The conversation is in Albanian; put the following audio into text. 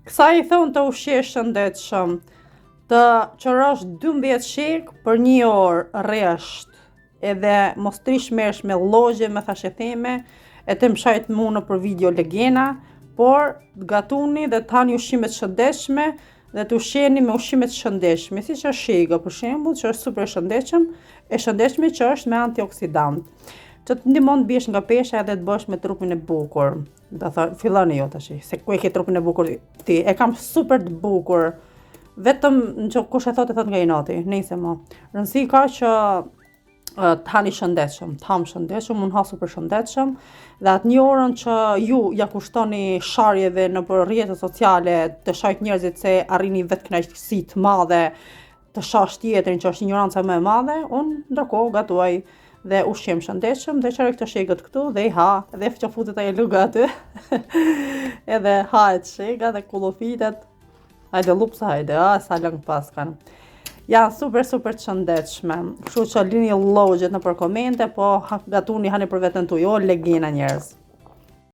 Kësaj i thonë të ushqesh shëndetshëm, të qërosh 12 shegë për një orë rresht, edhe mos t'rrish merresh me llogje, me thashetheme, e të më shajt mu nëpër video legena, por të gatuni dhe të hani ushqime të shëndetshme dhe të ushqeni me ushqime të shëndetshme, siç është shega për shembull, që është super e shëndetshëm, e shëndetshme që është me antioksidant, që të ndihmon të biesh nga pesha edhe të bëhesh me trupin e bukur. Do thë, filloni jo tash, se ku e ke trupin e bukur ti? E kam super të bukur. Vetëm në që kush e thotë e thotë nga inati, nejse mo. Rëndësi ka që të hani shëndetshëm, të ham shëndetshëm, unë ha super shëndetshëm dhe atë një orën që ju ja kushtoni sharjeve nëpër rrjete sociale, të shajt njerëzit se arrini vetëkënaqësi të madhe, të shash tjetrin që është injoranca më e madhe, unë ndërkohë gatuaj dhe ushqem shëndetshëm dhe qëroj këto shegët këtu dhe i ha dhe që futet ajo luga aty. Edhe hahet shega dhe kullofitet. Hajde lupsa, hajde, a, sa lëng paskan. Janë super, super të shëndetshme. Kështu që lini llogjet nëpër komente, po gatuni hani për veten tuaj, o legena njerëz.